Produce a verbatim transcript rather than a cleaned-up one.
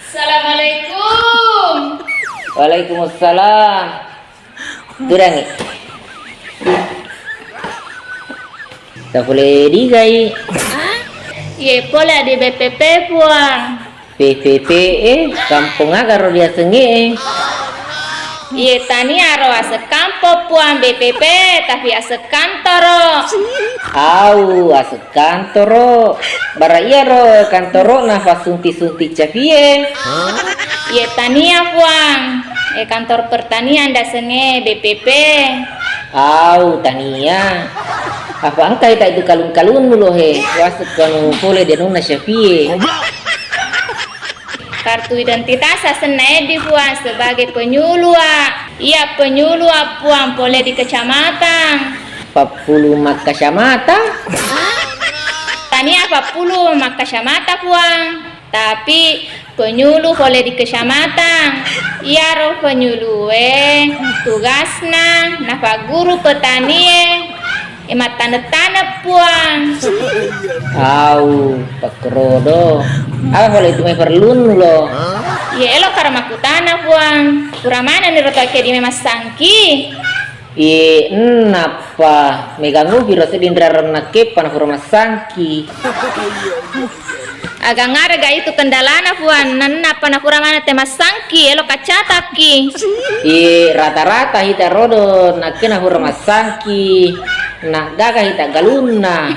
Assalamualaikum. Waalaikumsalam. Tudangi. Tapole digai. Iye pole di B P P, Puang. B P P, eh, kampong aga ro diasengnge, eh? Iye tania ro aseng kampong, Puang, B P P, tapi aseng kantoro. Au, aseng kantoro. Bara iyaro kantoro na fasunti-sunti capie. Iye tania, Puang. Eh, kantor pertanian dasengnge B P P. Au, tania. Apa engka ita itu kalun-kalunmu lo he? Wasek kanu pole di anunna Syafie. Kartu identitas asenna Edi, Puang, sebagai penyulu'a. Iya, penyulu'a, Puang, pole di kecamatan. Pappulu makkacamata? Tania pappulu makkacamata, Puang. Tapi penyuluh pole di kecamatan. Iyaro penyuluh e tugasna napagguru petani e, e mattane-tane, Puang. Au, pakkerodo. Apa pole itu mai perlunnu lo? Iya, elo karo makkutana, Puang. Pura manenni ro tau keddi mai massangki? Iye, ennappa. Meganggu piro sedding riarenna keppa na pura massangki. Aga ngarega itu kendalana, Puang, nennappa na pura maneng te massangki, elo kaccatakki. Iye, rata-rata hita rodo nakke na pura massangki. Na gaga hita galunna.